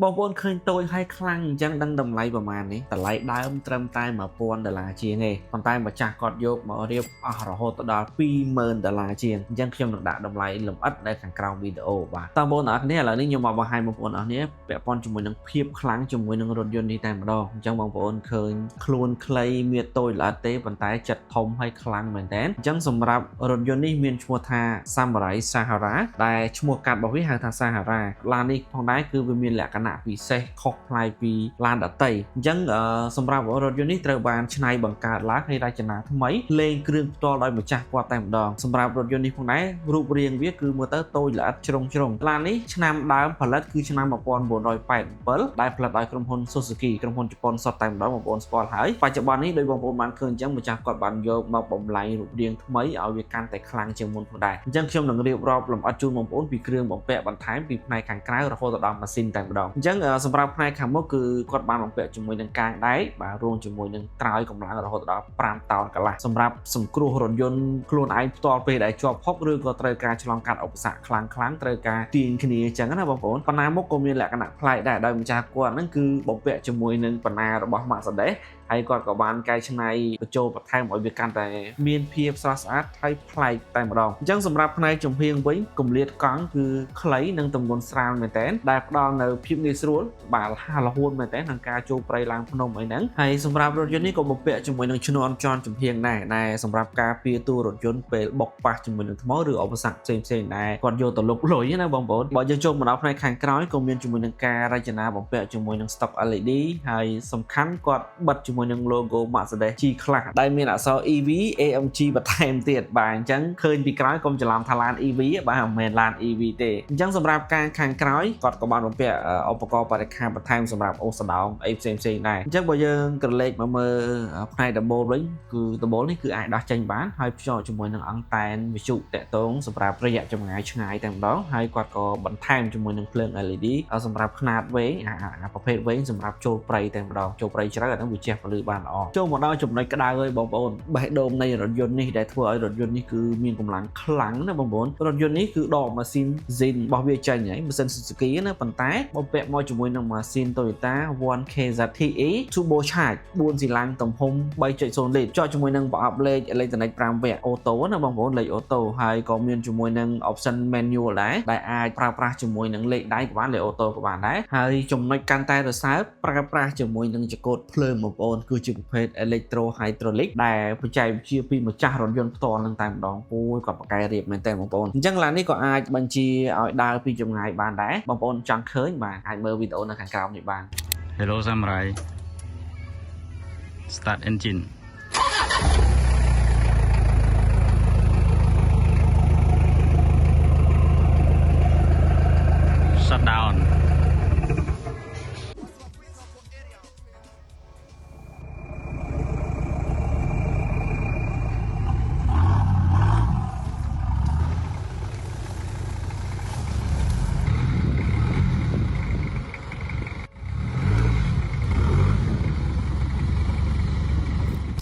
បងប្អូនឃើញតូចហើយខ្លាំងអញ្ចឹងដឹងតម្លៃប្រហែលនេះតម្លៃដើមត្រឹមតែ1000ដុល្លារជាងទេប៉ុន្តែម្ចាស់គាត់យកមករៀបអស់រហូតដល់20000ដុល្លារជាងអញ្ចឹងខ្ញុំនឹងដាក់តម្លៃលម្អិតនៅខាងក្រោមវីដេអូបាទតើបងប្អូនអរគ្នាឥឡូវនេះខ្ញុំមកបង្ហាញបងប្អូនអរគ្នាពាក់ព័ន្ធជាមួយនឹងភាពខ្លាំងជាមួយនឹងរថយន្តនេះតែម្ដងអញ្ចឹងបងប្អូនឃើញខ្លួនខ្លីមានតូចល្អិតទេប៉ុន្តែចិត្តធំហើយខ្លាំងមែនតើអញ្ចឹងសម្រាប់រថយន្តនេះមានឈ្មោះថា Samurai Sahara ដែលឈ្មោះកាត់របស់វាហៅថា Sahara ឡាននេះផងដែរគឺវាមានលក្ខណៈពិសេសខុសប្លែកពីឡានដទៃអញ្ចឹងសម្រាប់រថយន្តនេះត្រូវបានច្នៃបង្កើតឡើងហើយរចនាថ្មីលេងគ្រឿងផ្ទាល់ដោយម្ចាស់គាត់តែម្ដងសម្រាប់រថយន្តនេះផងដែររូបរាងវាគឺមើលទៅតូចល្អិតជ្រុងជ្រុងឡាននេះឆ្នាំដើមផលិតគឺឆ្នាំ1987ដែលផលិតដោយក្រុមហ៊ុន Suzuki ក្រុមហ៊ុនជប៉ុនសុទ្ធតែម្ដងបងប្អូនស្គាល់ហើយបច្ចុប្បន្ននេះដោយបងប្អូនបានឃើញអញ្ចឹងម្ចាស់គាត់បានយកមកបំលែងរូបរាងថ្មីឲ្យវាកាន់តែខ្លាំងជាងមុនផងដែរអញ្ចឹងខ្ញុំនឹងរៀបរាប់លម្អិតជូនបងប្អូនពីគ្រឿងបំពាក់បន្ថែមពីផ្នែកខាងក្រៅរហូតដល់ម៉ាស៊ីនតែម្ដងអញ្ចឹងសម្រាប់ផ្នែកខាងមុខគឺគាត់បានបំពាក់ជាមួយនឹងកាងដែកបាទរួមជាមួយនឹងត្រើយកម្លាំងរហូតដល់5តោនកន្លះសម្រាប់សង្គ្រោះរថយន្តខ្លួនឯងផ្ទាល់ពេលដែលជាប់ហុកឬក៏ត្រូវការឆ្លងកាត់ឧបសគ្គខ្លាំងខ្លាំងត្រូវការទាញគ្នាអញ្ចឹងណាបងប្អូនបណ្ណាមុខក៏មានលក្ខណៈប្លែកដែរដោយម្ចាស់គាត់ហ្នឹងគឺបំពាក់ជាមួយនឹងបណ្ណារបស់ Mercedes ហើយគាត់ក៏បានកែច្នៃបញ្ចូលបន្ថែមឲ្យវាកាន់តែមានភាពស្រស់ស្អាតហើយប្លែកតែម្ដងអញ្ចឹងសម្រាប់ផ្នែកចំហៀងវិញគម្លាតកង់គឺខ្លីនិងទម្ងន់ស្រាលមែនតើដែលផ្ដល់នៅភាពងាយស្រួលបាទរហ័សរហួនមែនតើក្នុងការចូលព្រៃឡើងភ្នំអីហ្នឹងហើយសម្រាប់រថយន្តនេះក៏បំពាក់ជាមួយនឹងឈ្នាន់ជាន់ចំហៀងដែរដែលសម្រាប់ការពារតួរថយន្តពេលបុកប៉ះជាមួយនឹងថ្មឬឧបសគ្គផ្សេងផ្សេងៗដែរគាត់យកទៅលុបលុយណាបងប្អូនបើយើងចូលមកដល់ផ្នែកខាងក្រោយក៏មានជាមួយនឹងការរចនាបំពាក់ជាមួយនឹង stock LED ហើយសំខាន់គាត់បិទជាមួយនឹង logo Mercedes G Class ដែលមានអក្សរ EV AMG បន្ថែមទៀតបាទអញ្ចឹងឃើញពីក្រោយកុំច្រឡំថាឡាន EV បាទមិនមែនឡាន EV ទេអញ្ចឹងសម្រាប់ការខាងក្រោយគាត់ក៏បានបំពាក់ឧបករណ៍បរិក្ខារបន្ថែមសម្រាប់អូសដោងអីផ្សេងផ្សេងៗដែរអញ្ចឹងបើយើងក្រឡេកមកមើលផ្នែកដំបូលវិញគឺដំបូលនេះគឺអាចដោះចេញបានហើយភ្ជាប់ជាមួយនឹងអង់តែនវិទ្យុតាក់ទងសម្រាប់រយៈចម្ងាយឆ្ងាយតែម្ដងហើយគាត់ក៏បន្ថែមជាមួយនឹងភ្លើង LED សម្រាប់ខ្នាតវែងអាប្រភេទវែងសម្រាប់ចូលព្រៃតែម្ដងចូលព្រៃជ្រៅអាហ្នឹងវាជះពលឺបានល្អចូលមកដល់ចំណុចក្តៅហើយបងប្អូនបេះដូងនៃរថយន្តនេះដែលធ្វើឲ្យរថយន្តនេះគឺមានកម្លាំងខ្លាំងណាបងប្អូនរថយន្តនេះគឺដកម៉ាស៊ីន Zin របស់វាចេញហើយម៉ាស៊ីន Suzuki ណាប៉ុន្តែបំពាក់មកជាមួយនឹងម៉ាស៊ីន Toyota 1KZTE Turbo Charge 4ស៊ីឡាំងទំហំ3.0លីត្រចុះជាមួយនឹងប្រអប់លេខអេឡិចត្រូនិក5វគ្គអូតូណាបងប្អូនលេខអូតូហើយក៏មានជាមួយនឹង option manual ដែរដែលអាចប្រើប្រាស់ជាមួយនឹងលេខដៃក៏បានលេខអូតូក៏បានដែរហើយចំណុចកាន់តែរសើបប្រើប្រាស់ជាមួយនឹងចង្កូតភ្លើងបងប្អូនគឺជាប្រភេទ electro hydraulic ដែលបច្ចេកវិទ្យាពីម្ចាស់រថយន្តផ្ទាល់នឹងតែម្ដងពូគាត់បកកែរៀបមែនតើបងប្អូនអញ្ចឹងឡាននេះក៏អាចបញ្ជាឲ្យដើរពីចម្ងាយបានដែរបងប្អូនចង់ឃើញបាទអាចមើលវីដេអូនៅខាងក្រោមនេះបាន Hello Samurai. Start engine. Shut down.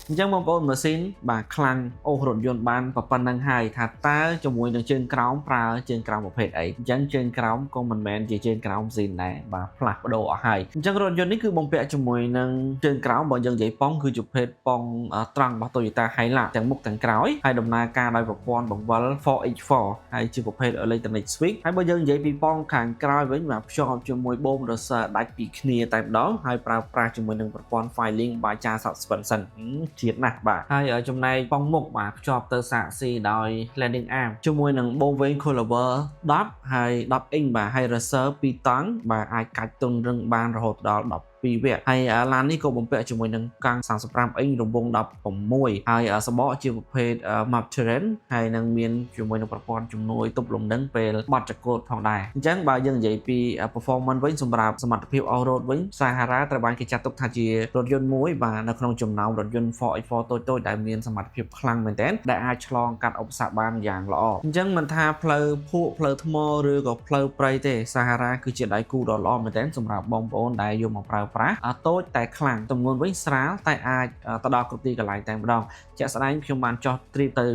អញ្ចឹងបងប្អូនម៉ាស៊ីនបាទខ្លាំងអូសរថយន្តបានប៉ុណ្ណឹងហើយថាតើជាមួយនឹងជើងក្រោមប្រើជើងក្រោមប្រភេទអីអញ្ចឹងជើងក្រោមក៏មិនមែនជាជើងក្រោមស៊ីនដែរបាទផ្លាស់ប្ដូរអស់ហើយអញ្ចឹងរថយន្តនេះគឺបំពាក់ជាមួយនឹងជើងក្រោមបើយើងនិយាយប៉ុងគឺជាប្រភេទប៉ុងត្រង់របស់ Toyota Hilux ទាំងមុខទាំងក្រោយហើយដំណើរការដោយប្រព័ន្ធបង្វិល 4x4 ហើយជាប្រភេទ electronic switch ហើយបើយើងនិយាយពីប៉ុងខាងក្រោយវិញបាទភ្ជាប់ជាមួយបូមរសើដាច់ពីគ្នាតែម្ដងហើយប្រើប្រាស់ជាមួយនឹងប្រព័ន្ធ filing បាចា suspension ជាតិណាស់បាទហើយចំណែកប៉ុងមុខបាទភ្ជាប់ទៅសាកស៊ីដោយ landing arm ជាមួយនឹងបូមវែង coilover 10ហើយ10 inch បាទហើយ ressort 2តង់បាទអាចកាច់ទន់រឹងបានរហូតដល់12វគ្គហើយឡាននេះក៏បំពាក់ជាមួយនឹងកង់35អ៊ីងរង្វង់16ហើយសបកជាប្រភេទ Map Terrain ហើយនឹងមានជាមួយនឹងប្រព័ន្ធជំនួយទប់លំនឹងពេលបត់ចង្កូតផងដែរអញ្ចឹងបើយើងនិយាយពី performance វិញសម្រាប់សមត្ថភាព off road វិញ Sahara ត្រូវបានគេចាត់ទុកថាជារថយន្តមួយបាទនៅក្នុងចំណោមរថយន្ត 4x4 តូចៗដែលមានសមត្ថភាពខ្លាំងមែនទែនដែលអាចឆ្លងកាត់ឧបសគ្គបានយ៉ាងល្អអញ្ចឹងមិនថាផ្លូវភក់ផ្លូវថ្មឬក៏ផ្លូវព្រៃទេ Sahara គឺជាដៃគូដ៏ល្អមែនទែនសម្រាប់បងប្អូនដែលយកមកប្រើប្រាស់តូចតែខ្លាំងទម្ងន់វិញស្រាលតែអាចទៅដល់គ្រប់ទីកន្លែងតែម្ដងជាក់ស្ដែងខ្ញុំបានចោះ trip ទៅ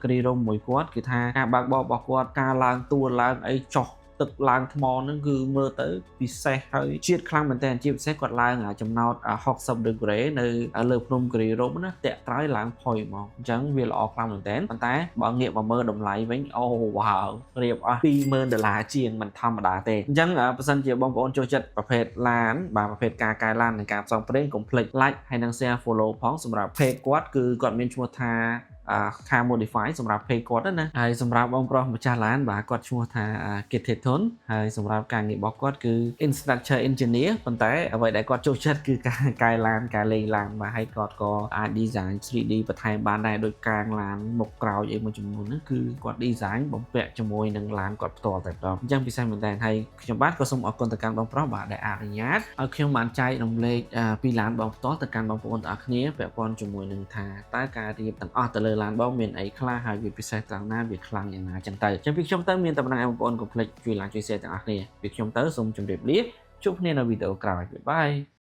គ្រីរំមួយគាត់គឺថាការបើកបររបស់គាត់ការឡើងទួលឡើងអីចុះ ទឹកឡើងថ្មហ្នឹងគឺមើលទៅពិសេសហើយជាតិខ្លាំងមែនតើជាពិសេសគាត់ឡើងចំណោត60 degree នៅលើភ្នំគិរីរម្យណាតាក់ត្រើយឡើងផុយហ្មងអញ្ចឹងវាល្អខ្លាំងមែនតើប៉ុន្តែបើងាកមកមើលតម្លៃវិញអូវ៉ាវរៀបអស់20000ដុល្លារជាងមិនធម្មតាទេអញ្ចឹងបើសិនជាបងប្អូនចូលចិត្តប្រភេទឡានបាទប្រភេទការកែឡាននិងការផ្សងព្រេងកុំភ្លេច like ហើយនិង share follow ផងសម្រាប់ page គាត់គឺគាត់មានឈ្មោះថា Car Modify សម្រាប់ page គាត់ណាហើយសម្រាប់បងប្រុសម្ចាស់ឡានបាទគាត់ឈ្មោះថា Kithethun ហើយសម្រាប់ការងាររបស់គាត់គឺ Infrastructure Engineer ប៉ុន្តែអ្វីដែលគាត់ចូលចិត្តគឺការកែឡានការលេងឡានបាទហើយគាត់ក៏អាច design 3D បន្ថែមបានដែរដូចកាងឡានមុខក្រោយអីមួយចំនួនហ្នឹងគឺគាត់ design បំពាក់ជាមួយនឹងឡានគាត់ផ្ទាល់តែម្ដងអញ្ចឹងពិសេសមែនតើហើយខ្ញុំបាទក៏សូមអរគុណទៅកាន់បងប្រុសបាទដែលអនុញ្ញាតឲ្យខ្ញុំបានចែករំលែកពីឡានបងផ្ទាល់ទៅកាន់បងប្អូនទាំងអស់គ្នាពាក់ព័ន្ធជាមួយនឹងថាតើការរៀបទាំងអស់ទៅលើឡានបងមានអីខ្លះហើយវាពិសេសត្រង់ណាវាខ្លាំងយ៉ាងណាចឹងទៅអញ្ចឹងពីខ្ញុំទៅមានតែប៉ុណ្ណឹងឯងបងប្អូនកុំភ្លេចជួយ like ជួយ share ទាំងអស់គ្នាពីខ្ញុំទៅសូមជម្រាបលាជួបគ្នានៅវីដេអូក្រោយ bye.